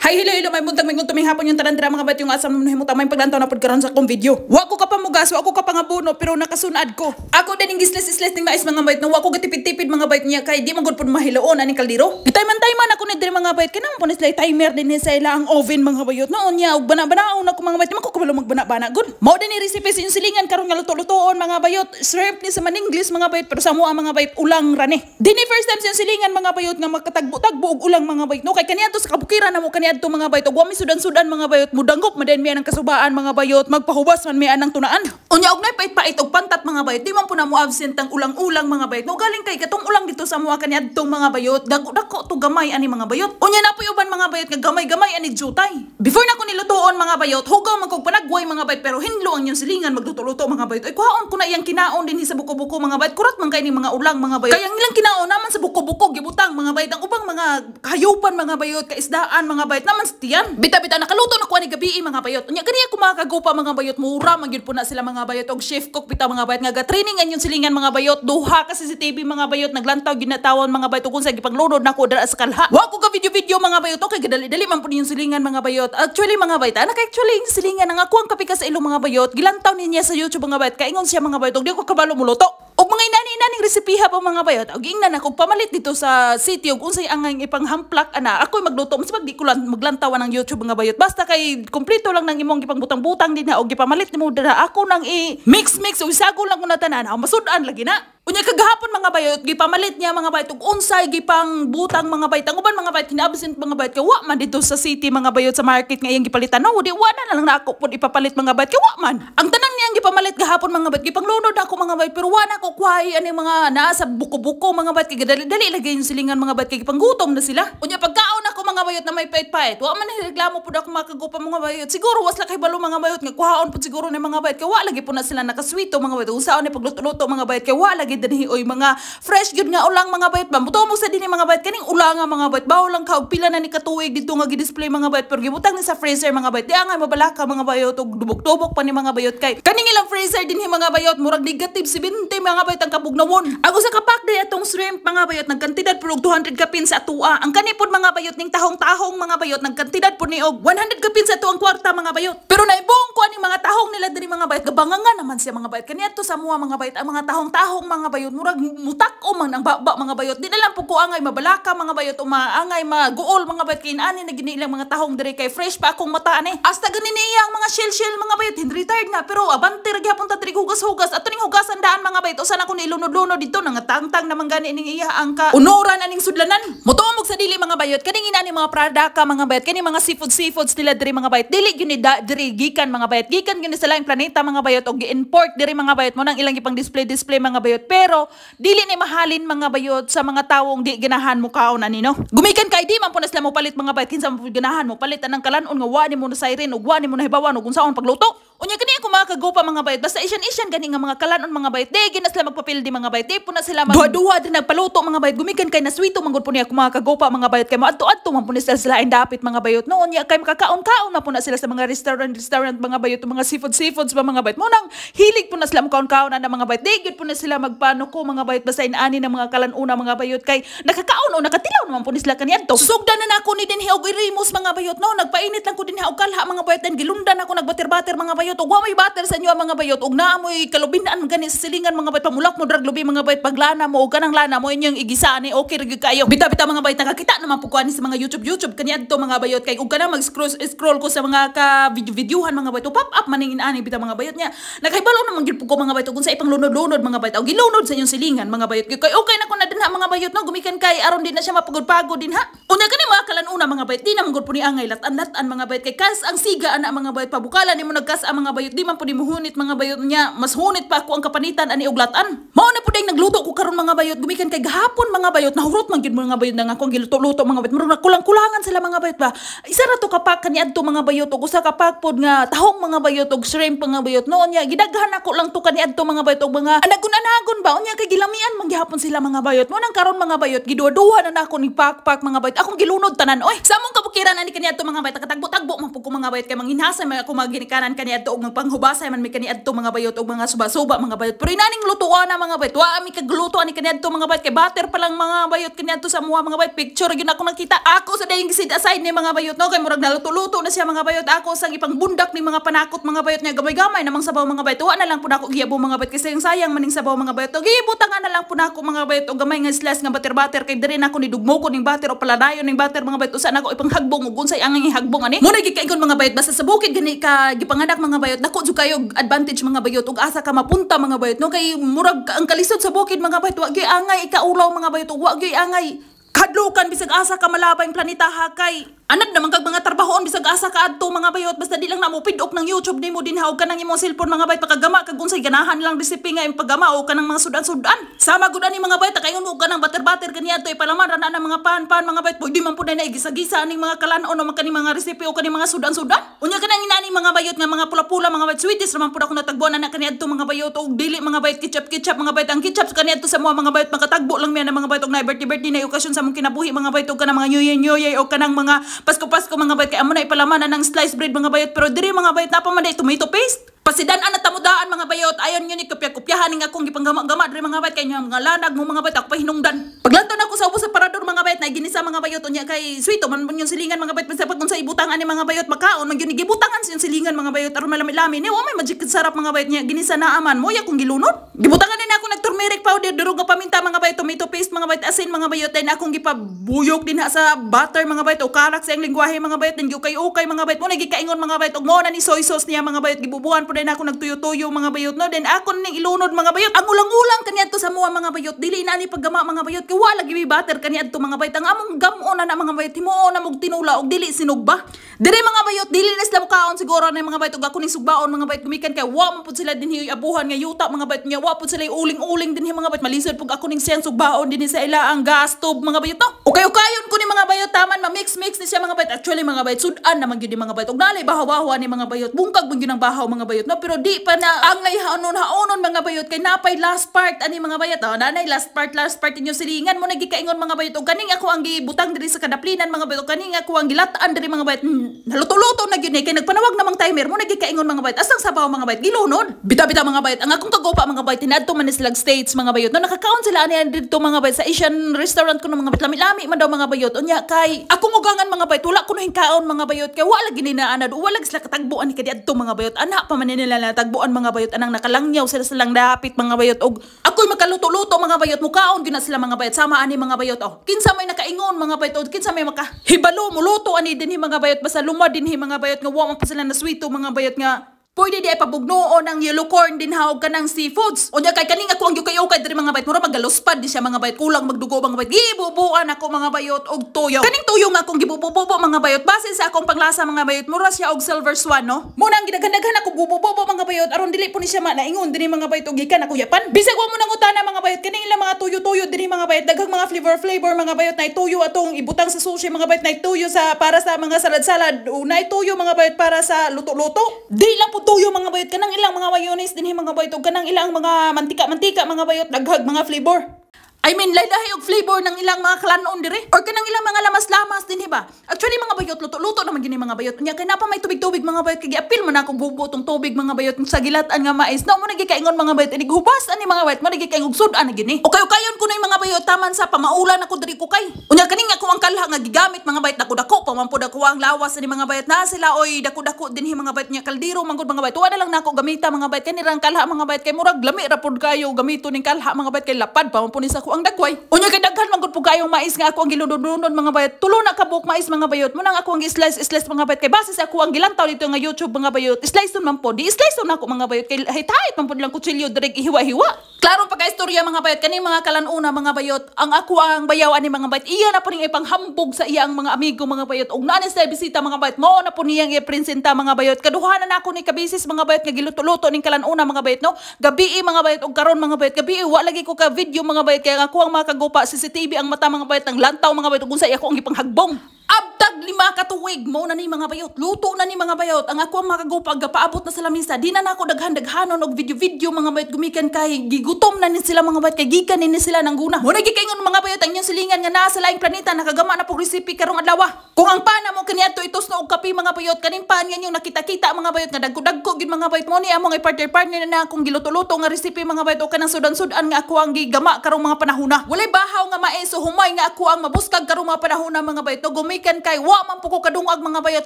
Hi, hello, hello, may buntag, may tuming hapon yung tanan dira, mga bayot, yung asam mo tamay paglantaw na pud karon sa akong video. Wa ko kapamugas, wa ko kapangabuno, pero nakasunad ko. Ako din ing gisles-isles ning mais, mga bayot, no wa ko gatipid-tipid, mga bayot, niya kay di man gud pud mahiloon aning kaldero. Gitay man ako ni diri, mga bayot, kay naman po ni sila timer din ni sa ila ang oven, mga bayot. Noon niya og bana-banaon ako, mga bayot, man ko kabalo magbana-bana gud. Mao din ni recipe sa inyong silingan karon nga luto-lutoon, mga bayot. Shrimp ni sa Maningles, mga bayot, pero sa mo ang mga bayot ulang rani. Dini first time sa inyong silingan, mga bayot, nga makatagbo-tagbo og ulang, mga bayot. No kay kaniadto sa kabukiran na mo kaniadto, mga bayot, ug wa mi sudan-sudan, mga bayot, mudangop man din mi ang kasubaan, mga bayot, magpahubas man mi anang tunaan. Unya og nay pait-pait og pantat, mga bayot, di man po na mo absent ang ulang-ulang, mga bayot. No galing kay katong ulang dito sa mua kaniadtong, mga bayot, dako-dako to gamay ani, mga bayot. Unya na po'y uban, mga bayot, nga gamay-gamay ani jutay. Before na ko nilutoon, mga bayot, hugaw man kog panagway, mga bayot, pero hinlo ang inyong silingan magluto-luto, mga bayot. Ay kuhaon ko na iyang kinaon dinhi sa buko-buko, mga bayot. Kurat man kay ni mga ulang, mga bayot. Kaya ang ilang kinaon naman sa buko-buko gibutang, mga bayot, ang ubang mga kahayupan, mga bayot, kaisdaan, mga bayot, naman sa tiyan. Bita-bita nakaluto na ko ani gabi, mga bayot. Unya kaniya ko makakagupa, mga bayot, mura man gyud po na sila, mga bayot, og chef cook bitaw, mga bayot, nga ga-training ang inyong silingan, mga bayot. Duha ka CCTV, mga bayot, naglantaw ginatawan, mga bayot, ug unsa gipanglunod nako dira sa kalha. Wa ko ka video-video, mga bayot, okay gadali-dali man po ninyong silingan, mga bayot. Actually, mga bayot, anak, actually yung silingan ang ako ang kapika sa ilong, mga bayot, gilantaw niya sa YouTube, mga bayot, kaingon siya, mga bayot, og di ko kabalo muluto. Og mga inani-inaning resipiha pa, mga bayot, og ingnan ako pamalit dito sa city og unsay angay ipanghamplak ana, ako'y magluto mas di ko lang maglantawan ng YouTube, mga bayot. Basta kay kompleto lang ng imong gipangbutang-butang din na og gipamalit nimo dira, ako nang i mix mix ug isago lang ko na tanan, masud-an lagi na. Unya kagahapon, mga bayot, gipamalit niya, mga bayot, ug unsay gipang butang, mga bayot. Ang uban, mga bayot, hinaabsent, mga bayot, kay wa man dito sa city, mga bayot, sa market nga iyang gipalitan. No, di wa na lang na ako pud ipapalit, mga bayot, kay wa man. Ang tanan niyang gipamalit gahapon, mga bayot, gipanglunod ako, mga bayot, pero wa na ko kuhay ani mga naa sa buko-buko, mga bayot, kay dali-dali lagi yung silingan, mga bayot, kay gipanggutom na sila. Unya pagkaon ako, mga bayot, na may pait-pait, wa man reklamo pud ako makagupa, mga bayot. Siguro was la kay balo, mga bayot, nga kuhaon pud siguro ni mga bayot, kay wa lagi pud na sila nakaswito, mga bayot. Unsaon ni pagluto-luto, mga bayot, kay wa lagi dinhi oy mga fresh gyud nga ulang, mga bayot ba. Mutuo mo sa dinhi, mga bayot, kaning ulang nga, mga bayot, bawo lang ka og pila na ni katuig didto nga gi-display, mga bayot, pero gibutang ni sa freezer, mga bayot. Di angay mabalaka, mga bayot, og dubok-dubok pa ni, mga bayot, kay kaning ilang freezer dinhi, mga bayot, murag negative 70, mga bayot, ang kabugnawon. Ang usa ka pack day atong shrimp, mga bayot, nagkantidad pud og 200 kapin sa atua. Ang kani pud, mga bayot, ning tahong-tahong, mga bayot, nagkantidad pud ni og 100 kapin sa atuang kwarta, mga bayot. Pero naibuong ko aning mga tahong nila dinhi, mga bayot, gabangangan naman siya, mga bayot. Kaniadto sa mua, mga bayot, ang mga tahong-tahong, mga bayot, murag mutak o man ang baba, mga bayot. Di na lang po ko angay mabalaka, mga bayot, o maangay maguol, mga bayot, kay ani na gini ilang mga tahong diri kay fresh pa akong mata ani. Hasta gani niya ang mga shell-shell, mga bayot, hindi retired na pero abante ra gyapon ta diri hugas-hugas. Ato ning hugasan daan, mga bayot, usa na ko nilunod-lunod dito nangatangtang naman gani ning iya ang ka unuran aning sudlanan. Mutuo mo sa dili, mga bayot, kaning ina ni mga pradaka, mga bayot, kani mga seafood seafoods nila diri, mga bayot, dili gyud ni diri gikan, mga bayot, gikan gyud ni sa laing planeta, mga bayot, og gi-import diri, mga bayot, mo nang ilang gipang display display, mga bayot, pero dili ni mahalin, mga bayot, sa mga tawong di ganahan mo kaon ani, no. Gumikan kay di man po na sila mo palit, mga bayot, kinsa man po ganahan mo palit anang kalanon nga wa nimo na siren ug wa nimo na hibawan ug unsaon pagluto. Unya kani ako mga kagupa, mga bayot, basta isyan-isyan gani nga mga kalanon, mga bayot, di gyud na sila magpapil di, mga bayot, di po na sila mag duha-duha din nagpaluto, mga bayot. Gumikan kay naswito man gud po niya ako mga kagupa, mga bayot, kay moadto-adto man po ni sila sa laing dapit, mga bayot. Noon niya kay makakaon-kaon na po na sila sa mga restaurant restaurant, mga bayot, mga seafood seafoods ba, mga bayot. Mo nang hilig po na sila mokaon-kaon na, mga bayot. Di gyud po na sila magpano ko, mga bayot, basta inaani ng mga kalanuna, mga bayot, kay nakakaon o nakatilaw naman po ni sila kaniadto. Susugdan na nako ni dinhi og irimos, mga bayot, no. Nagpainit lang ko dinhi og kalha, mga bayot, then gilundan ako nagbater-bater, mga bayot, ug wa may butter sa inyo, mga bayot, ug naamoy kalubinan gani sa silingan, mga bayot, pamulak mo drag lubi, mga bayot, paglana mo og kanang lana mo inyong igisa ani, okay ra gyud kayo. Bita-bita, mga bayot, nakakita naman po ko ani sa mga YouTube YouTube kaniadto, mga bayot, kay ug kanang mag-scroll scroll ko sa mga ka video videohan, mga bayot, pop up maning inani bita, mga bayot, niya nakahibalo naman gyud po ko, mga bayot, ug unsa ipanglunod-lunod, mga bayot, og gilunod sa inyong silingan, mga bayot, kay okay na ko na dinha, mga bayot, no. Gumikan kay aron di na siya mapagod-pagod din ha. Unya kani mga kalanuna, mga bayot, di naman gud po ni angay latan-latan, mga bayot, kay kas ang siga ana, mga bayot, pabukalan nimo nagkas ang mga bayot, di man po ni muhunit, mga bayot, niya mas hunit pa ako ang kapanitan ani og latan. Mao na pud nagluto ko karon, mga bayot. Gumikan kay gahapon, mga bayot, nahurot man gyud, mga bayot, nang akong giluto-luto, mga bayot, murag kulang-kulangan sila, mga bayot ba. Isa ra to ka pack kaniadto, mga bayot, ug usa ka pack pod nga tahong, mga bayot, og shrimp, mga bayot. Noon niya gidaghan ako lang to kaniadto, mga bayot, og mga anagon-anagon ba. Unya kay gilamian man gihapon sila, mga bayot. Mo nang karon, mga bayot, giduwa-duha na nako ni pack-pack, mga bayot, akong gilunod tanan oy. Sa among kabukiran ani kaniadto, mga bayot, katagbo-tagbo man pud ko, mga bayot, kay manghinhasa may ako mga ginikanan kaniadto. kaniadto og magpanghubasay man mi kaniadto, mga bayot, og mga suba-suba, mga bayot. Pero inaning lutuan na, mga bayot, wa mi kagluto ani kaniadto, mga bayot, kay butter pa lang, mga bayot, kaniadto sa amuha, mga bayot. Picture gyud ako nakita. Ako sa dayong gisit aside ni, mga bayot, no, kay murag naluto-luto na siya, mga bayot. Ako sang ipangbundak ni mga panakot, mga bayot, nga gamay-gamay namang sabaw, mga bayot. Wa na lang pud ako giyabo, mga bayot, kasi yung sayang maning sabaw, mga bayot. Og gibutangan na lang pud ako, mga bayot, og gamay nga slice nga butter-butter kay diri na ako ni dugmo ko ning butter o paladayon ning butter, mga bayot. Usa na ako ipanghagbong ug unsay ang ihagbong ani. Mo na gikaingon, mga bayot, basta sa bukid gani ka gipanganak, mga bayot, dako jud kayo advantage, mga bayot, ug asa ka mapunta, mga bayot, no, kay murag ang kalisod sa bukid, mga bayot, wa gyud angay ikaulaw, mga bayot, ug wa gyud angay kadlukan bisag asa ka malabay planeta kay anad naman kag mga trabahoon bisag asa ka adto, mga bayot, basta di lang na mo pidok ng YouTube nimo dinha og kanang imong cellphone, mga bayot, pakagama kag unsay ganahan lang recipe nga imong paggama o kanang mga sudan-sudan. Sama gud ani, mga bayot, kaingon mo kanang butter-butter kaniadto ipalaman ra na ng mga pan-pan, mga bayot, pwede man pud na igisa-gisa aning mga kalanon o mga kaning mga recipe o kaning mga sudan-sudan. Unya kanang inani, mga bayot, nga mga pula-pula, mga bayot, sweeties raman pud ako natagbuan ana kaniadto, mga bayot, og dili, mga bayot, ketchup-ketchup, mga bayot. Ang ketchup kaniadto sa mga bayot, makatagbo lang miya na, mga bayot, og na birthday birthday na okasyon sa among kinabuhi, mga bayot, og kanang mga New Year New Year o kanang mga Pasko-Pasko, mga bayot, kay amo na ipalaman na ng sliced bread, mga bayot. Pero diri, mga bayot, napa man day tomato paste. Pasidan na tamudaan, mga bayot, ayon yun kopya-kopyahan ning akong gipanggama-gama diri, mga bayot, kay nya mga lanag mo, mga bayot, ako pa hinungdan. Paglanto na ako sa ubos sa parador, mga bayot, na ginisa, mga bayot. Unya kay sweeto man yung silingan, mga bayot, basta pag unsa ibutang ani, mga bayot, makaon man gyud ni. Gibutangan sa yung silingan, mga bayot, aron malami-lami ni wa may magic sarap, mga bayot. Nya ginisa na aman mo ya kung gilunod. Gibutangan din ako nag turmeric powder, durog nga paminta, mga bayot, tomato paste, mga bayot, asin, mga bayot, then akong gipabuyok din ha sa butter, mga bayot, o karak sa iyang lingwahe, mga bayot, then ukay-ukay, mga bayot. Mo na gikaingon, mga bayot, ug mo na ni soy sauce niya, mga bayot. Gibubuhan po din ako nagtuyo-tuyo, mga bayot, no, then ako ning ilunod, mga bayot. Ang ulang-ulang kaniadto sa muha, mga bayot, dili na ni paggama, mga bayot, kay wala gibi butter kaniadto, mga bayot. Ang among gam-on na na, mga bayot, himuon na mog tinula og dili sinugba. Dire, mga bayot, dili na sila mukaon siguro na, mga bayot, ug ako ning sugbaon, mga bayot, gumikan kay wa man pud sila dinhi abuhan nga yuta, mga bayot. Nya wa pud sila uling-uling dinhi, mga bayot. Malisod pug ako ning siyang sugbaon dinhi sa ila ang gas stove, mga bayot, no. Okay ukayon ko ni, mga bayot, taman ma-mix mix ni siya, mga bayot. Actually, mga bayot, sudan naman gyud ni, mga bayot, ug nalay bahaw-bahaw ni, mga bayot. Bungkag man gyud ang bahaw, mga bayot, no, pero di pa na angay haonon haonon, mga bayot, kay napay last part ani, mga bayot. Oh, nanay last part, last part inyo silingan. Mo nagikaingon, mga bayot, ug kaning ako ang gibutang diri sa kadaplinan, mga bayot, ug kaning ako ang gilat-an diri, mga bayot. Naluto-luto na gyud ni kay nagpanawag namang timer. Mo nagikaingon, mga bayot, asang sabaw, mga bayot, gilunod bitaw-bitaw, mga bayot. Ang akong kagopa, mga bayot, tinadto man ni silag States, mga bayot, no. Nakakaon sila ani didto, mga bayot, sa Asian restaurant ko no, mga bayot. Lami-lami man daw, mga bayot. Unya kay akong ugangan, mga bayot, wala ko kaon, mga bayot, kay wala gini na anad, wala sila katagboan ni kadiadto, mga bayot. Ana pa man nila natagboan, mga bayot, anang nakalangyaw sila silang dapit, mga bayot, og ako'y makaluto-luto, mga bayot, mukaon gyud na sila, mga bayot. Sama ani, mga bayot, oh, kinsa may nakaingon, mga bayot, og kinsa may maka hibalo muluto ani dinhi, mga bayot, basta lumad dinhi, mga bayot, nga wa man pa sila na sweeto, mga bayot, nga pwede di ay pabugnoon ang yellow corn din haog kanang seafoods. Unya kay kaning ako ang yukay-ukay diri, mga bayot, mura magaluspad di siya, mga bayot, kulang magdugo, mga bayot. Gibubuan ako, mga bayot, og tuyo. Kaning tuyo nga akong gibububo, mga bayot, base sa akong panglasa, mga bayot, mura siya og silver swan, no. Muna ang gidaghan-daghan ako bububo, mga bayot, aron dili po ni siya naingon dinhi, mga bayot, og gikan ako yapan. Bisag wa mo nangutana, mga bayot, kaning ilang mga tuyo-tuyo dinhi, mga bayot, daghang mga flavor flavor, mga bayot, na tuyo atong ibutang sa sushi, mga bayot, na tuyo sa para sa mga salad-salad, o na tuyo, mga bayot, para sa luto-luto. Di lang po tuyo, mga bayot, kanang ilang mga mayonnaise dinhi, mga bayot, ug kanang ilang mga mantika-mantika, mga bayot, daghag mga flavor. I mean, laylahi og flavor ng ilang mga klanon dire. Or kanang ilang mga lamas-lamas dinhi ba? Actually, mga bayot, luto-luto naman gini, mga bayot. Unya kay napa may tubig-tubig, mga bayot, kay giapil man akong bubo tong tubig, mga bayot, sa gilatan nga mais. No mo nagikaingon, mga bayot, inig hubas ani, mga bayot, mo nagikaingog sud-an na gini. Okay ukayon ko na yung mga bayot, taman sa pamaulan ako diri ko kay. Unya kaning ako ang kalha nga gigamit, mga bayot, dako-dako pa man pud ako ang lawas ani, mga bayot, na sila oy dako-dako dinhi, mga bayot, nya kaldero man gud, mga bayot. Wala lang nako gamita, mga bayot, kani rang kalha, mga bayot, kay murag lami ra pud kayo gamito ning kalha, mga bayot, kay lapad pa man pud ni sa ako ang dagway. Unya kay daghan man gud pud kayong mais nga ako ang gilunod-lunod, mga bayot. Tulo na ka buok mais, mga bayot. Munang ako ang slice slice, mga bayot, kay base sa ako ang gilantaw dito nga YouTube, mga bayot. Slice man po. Di slice na ako, mga bayot, kay hayt man pud lang kutsilyo direk ihiwa-hiwa. Klaro pa kay istorya, mga bayot, kaning mga kalanuna, mga bayot, ang ako ang bayaw ani, mga bayot. Iya na po ning ipanghambog sa iya ang mga amigo, mga bayot. Ug naa ni sa bisita, mga bayot, mao na po niyang ipresenta, mga bayot. Kaduha na nako ni kabisis, mga bayot, nga giluto-luto ning kalanuna, mga bayot, no. Gabii, mga bayot, ug karon, mga bayot, gabii wa lagi ko ka video, mga bayot, kay ang ako ang mga kagupa CCTV ang mata, mga bayot, ang lantaw, mga bayot, ug unsa ako ang gipanghagbong. Abtag 5 ka tuig mo na ni, mga bayot. Luto na ni, mga bayot. Ang ako ang makagupag gapaabot na sa lamisa. Di na nako daghan-daghanon og video-video, mga bayot, gumikan kay gigutom na ni sila, mga bayot, kay gikan ni sila ng guna. Mo na gikaingon, mga bayot, ang inyong silingan nga naa sa laing planeta nakagama na pog recipe karong adlaw. Kung ang pana mo kaniadto itusno og kape, mga bayot, kaning pan nga inyong nakita-kita, mga bayot, nga dagko-dagko gid, mga bayot, mo ni among i-partner-partner na akong giluto-luto nga recipe, mga bayot, o kanang sudan-sudan nga ako ang gigama karong mga panahona. Walay bahaw nga mais o humay nga ako ang mabuskag karong mga panahona, mga bayot, no, gumikan kay wa man po ko kadungag, mga bayot.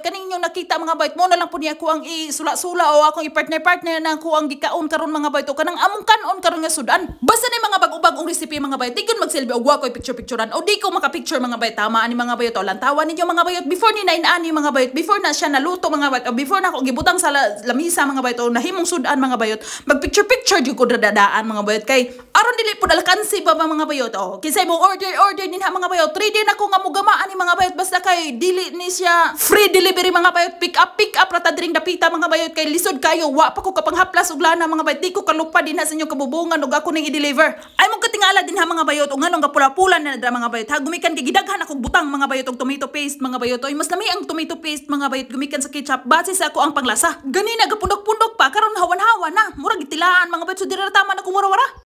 Kaning inyong nakita, mga bayot, mo na lang po niya ako ang isula-sula o akong i-partner-partner na ako ang gikaon karon, mga bayot, o kanang among kanon karon nga sudan. Basta ni mga bag-o-bagong recipe, mga bayot, di gyud magsilbi og wa ko'y picture-picturean o di ko maka-picture, mga bayot. Tama ani, mga bayot, o lantawan ninyo, mga bayot, before ni na ani, mga bayot, before na siya naluto, mga bayot, o before na ako gibutang sa lamisa, mga bayot, o nahimong sudan, mga bayot, mag picture-picture jud ko dadaan, mga bayot, kay aron dili pud alkansi ba ba, mga bayot. O kinsay mo order order din ha, mga bayot, ready na ko nga mugama ani, mga bayot, basta kay dili ni siya free delivery, mga bayot, pick up pick up ra ta diring dapita, mga bayot, kay lisod kayo, wa pa ko kapanghaplas og lana, mga bayot, di ko kalupa din ha sa inyong kabubungan ug ako ning i-deliver. Ay mong katingala din ha, mga bayot, og nganong gapula-pula na dra, mga bayot, ha, gumikan kay gidaghan akong butang, mga bayot, og tomato paste, mga bayot. Oy, mas lami ang tomato paste, mga bayot, gumikan sa ketchup base sa ako ang panglasa. Ganina gapundok-pundok pa, karon hawan-hawan na, murag gitilaan, mga bayot, so dira tama na kung wara-wara.